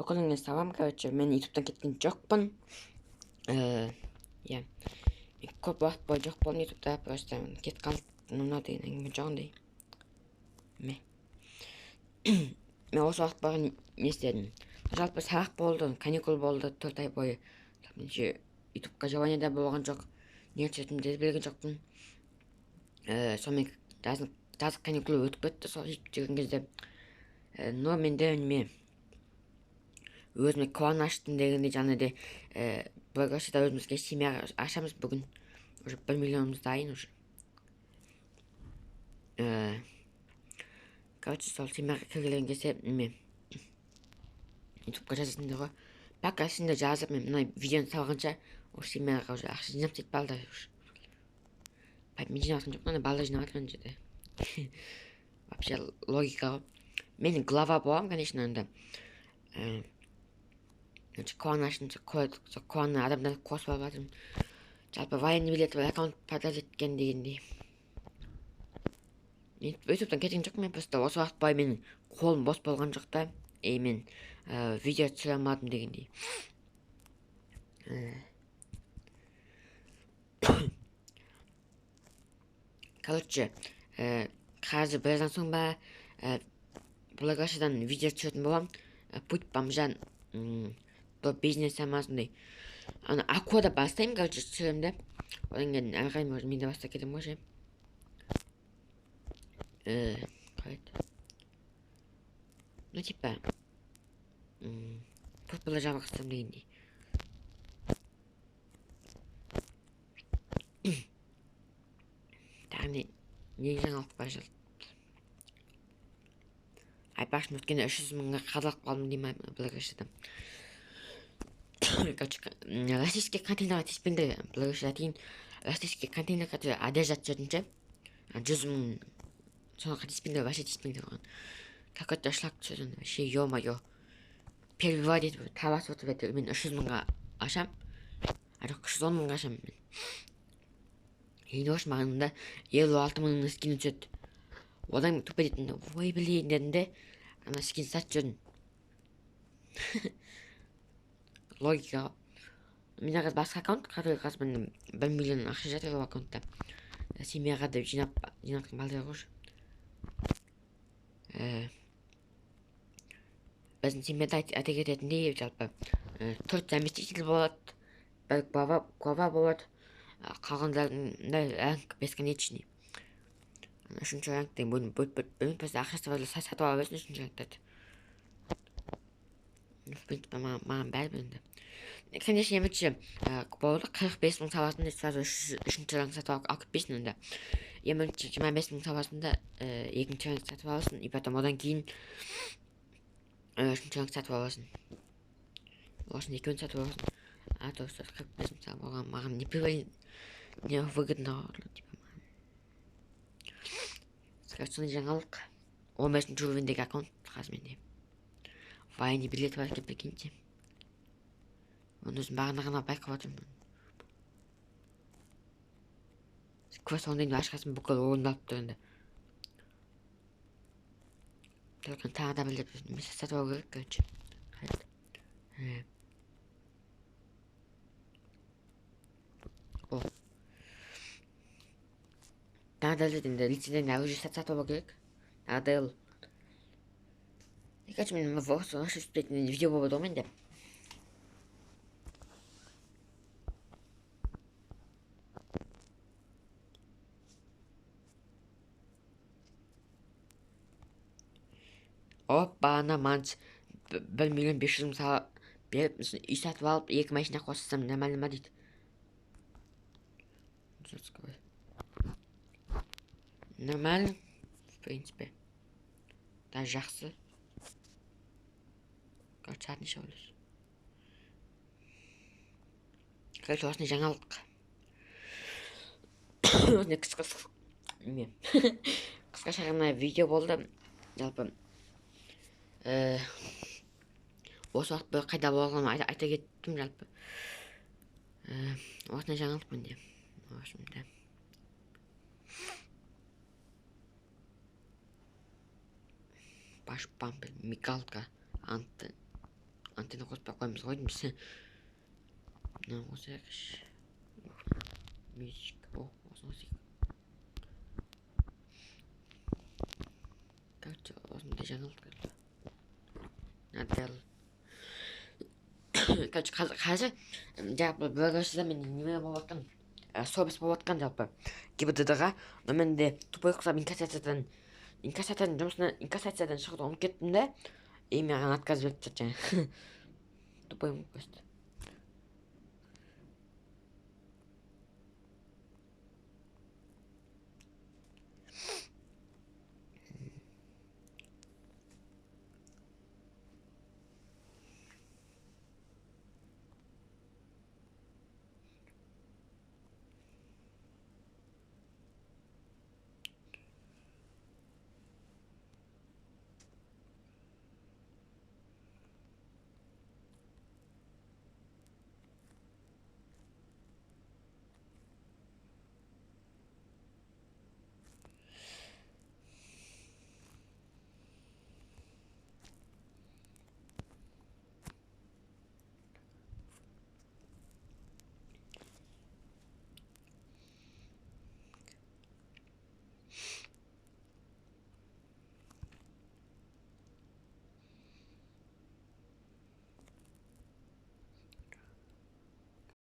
Бүкіліңе салам, короче, мен ютубтан кеткен жоқпын. Иә, көп уақыт бойы жоқ болдым ютубта, просто кетіп қалды мынау деген әңгіме жоқ ондай. Мен осы уақыт бойы не істедім? Жалпы сабақ болды, каникул болды 4 ай бойы. Менше ютубқа желание да болған жоқ, не түсетінімді де білген жоқпын. Сонымен жазғы каникул өтіп кетті, сол сөйтіп жүрген кезде. Но менде неме, өзіме клан аштым дегендей, және де блогершада өзімізге семья ашамыз бүгін. Уже 1 миллионымыз дайын уже. Короче, сол семьяға кірген кезде неме, ютубқа жазасыңдар ғой. Пока сендер жазып, мен мына видеоны салғанша осы семьяға уже ақша жинап тастайды балдар уже. Мен жинап жатқан жоқпын, ана балдар жинап жатыр ана жерде. Вообще логика ғой. Мен глава боламын, конечно, енді. Клан аштым, сол кланны адамдар қосып алып жатырмын. Жалпы военный билет аккаунт продать еткен дегендей. Мен ютубтан кеткен жоқпын, мен просто осы уақыт бойы менің қолым бос болған жоқ та, и мен видео түсіре алмадым дегендей. Короче, қазір біраздан соң ба, блогершадан видео түсіретін боламын. Путь бомжа, до бизнеса ма сондай. Ана аквада бастаймын, короче, түсіремін да. Одан кейін әрі қарай, может, мен де бастап кетемін ғой ше. Қалай еді? Ну, типа, футболда жалғастырамын дегендей. Тағы не жаңалық бар жалпы? Айтпақшы, өткенде үш жүз мыңға қадалып қалдым деймін блогершадан. Короче, российский контейнерға тиіспеңдер, блогершаға дейін российский контейнерға одежда түсетін ше, 100 мың, соған тиіспеңдер, вообще тиіспеңдер оған. Какой-то шлак түседі, вообще, ё-моё. Перебивать етіп, табасып отырып әйтеуір мен үш жүз мыңға ашам, а жоқ, үш жүз он мыңға ашамын мен. Енді осы маған мында 56 мыңның скині түседі. Одан тупо дейтін, ой, блин, дедім де, ана скин сатып жүрдім. Логика. Менде қазір басқа аккаунт, қазір қазір менде 1 миллион ақша жатыр ол аккаунтта. Семьяға деп жинап балдар ғой. Біздің семьяда айта кететіндей, жалпы, 4 заместитель болады, бір глава болады, қалғандарында ранг бесконечный. Үшінші рангтен бөлініп, просто ақша сатып ала бересің үшінші рангтарды. В принципе, маған бәрібір енді. Конечно, емінші, болды, қырық бес мың саласың да, сразу үшінші ранг сатып алып кетпейсің енді. Емінші 25 мың саласың да, екінші ранг сатып аласың, и потом одан кейін, үшінші ранг сатып аласың. Осыны екеуін сатып аласың. А то что қырық бес мың салып алған маған не не выгодно, типа, маған. Короче, сондай жаңалық. Он бесінші уровеньдегі аккаунт қазір менде. Военный билет бар екен, прикиньте. Оны өзім бағана ғана байқап отырмын. Квест ондайын ашқасын бүкіл орындалып тұр енді. Только тағы да бір нәрсе сатып алу керек, короче. О. Тағы да енді лицензияны оружие сатып алу керек. Тағы да ол. Короче, мен осы үстетін видео болады ғой менде. Опа, ана манч бір миллион бес жүз мың беріп, сосын үй сатып алып, екі машина қоссам нормально ма дейді. Нормально, в принципе. Даже жақсы. Короче, сағат неше ойлайсыз? Короче, осындай жаңалық. Осындай неме? Қысқаша ғана видео болды. Жалпы, осы уақыт бойы қайда болғанын айта кеттім жалпы. Осындай жаңалық менде. В общем, да. Баш бампер, мигалка, Антенна қоспай қоямыз ғой дейміз. Мынаны қосайықшы. Мишка. О, осыны қосайық. Короче, осындай жаңалық, короче. Надо. Короче, қазір жалпы блогершіде мен неме болып жатқан, совесть болып жатқан жалпы ГИБДД ға, но менде тупой ұқсап инкассациядан жұмысынан, инкассациядан шығуды ұмытып кеттім да, и маған отказ беріп тастады жаңа. Тупой просто.